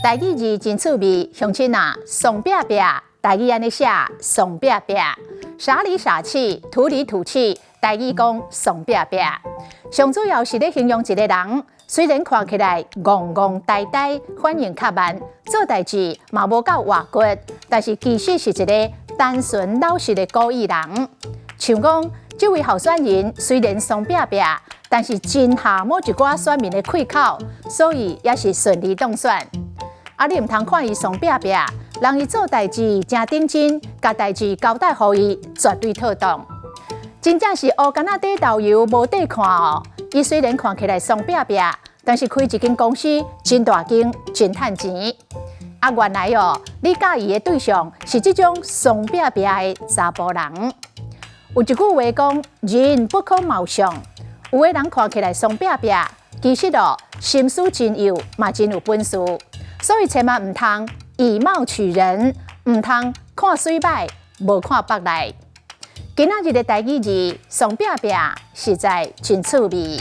台語字真趣味，鄉親啊，倯壁壁，台語按呢寫，倯壁壁，傻裡傻氣，土裡土氣，台語講倯壁壁。上主要是咧形容一个人，雖然看起來戇戇呆呆，反應較慢，做代誌嘛無夠活骨，但是其實是一个單純老實的古意人。像講，這位候選人雖然倯壁壁，但是真合某一寡選民的氣口，所以也是順利當選。啊，你毋通看伊倯壁壁，人伊做代誌誠認真，共代誌交代予伊絕對妥當。真正是烏柑仔底豆油無底看哦。伊雖然看起來倯壁壁，但是開一間公司真大間，真趁錢。啊，原來哦，你佮意的對象是這種倯壁壁的查埔人。有一句話講：人不可貌相。有的人看起來倯壁壁，其實哦，心思真幼，嘛真有本事。所以千萬毋通以貌取人，毋通看媠歹，無看腹內。今仔日的台語字倯壁壁，實在真趣味。